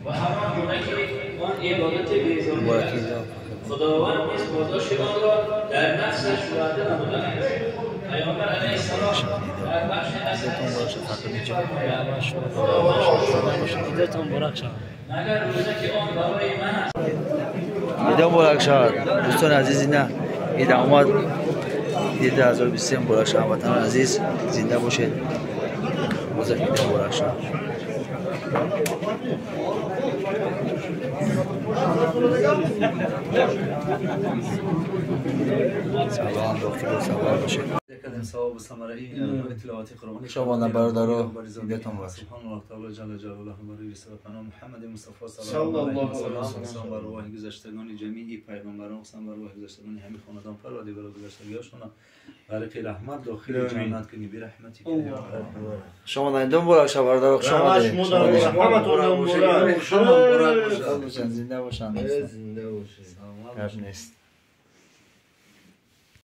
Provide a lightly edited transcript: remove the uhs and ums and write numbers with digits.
و همان گونه که آن عبادت بیزاری است، خداوند نیز پاداش آن را در نفسش وعده نموده است. پیامبر علیه السلام در بخش از حدیث عیدتون مبارک شود. مگر روزه که آن برای من است. عیدتون مبارک شود دوستان عزیز. اینا عید آمد، عید 2023 مبارک شود. هموطنان عزیز، زنده باشید. باز عید مبارک شود. سلام دکتر، سلام باشید. ثواب ثمره این اطلاعات قرآنی شما برادرها عیدتون مبارک. سبحان الله تعالی جل جلاله برای رسالت محمد مصطفی صلی الله علیه و سلم، سلام بر روح گذشتگان جمیع پیغمبران، سلام بر روح گذشتگان همه خاندان پروردگار گذشتگی‌هاشون برای رحمت داخل جنت کنی برحمتک. شما عیدتون مبارک شود برادرها. خوش آمدید. همتون مبارک. زنده باشن. زنده باشید. گپ نیست.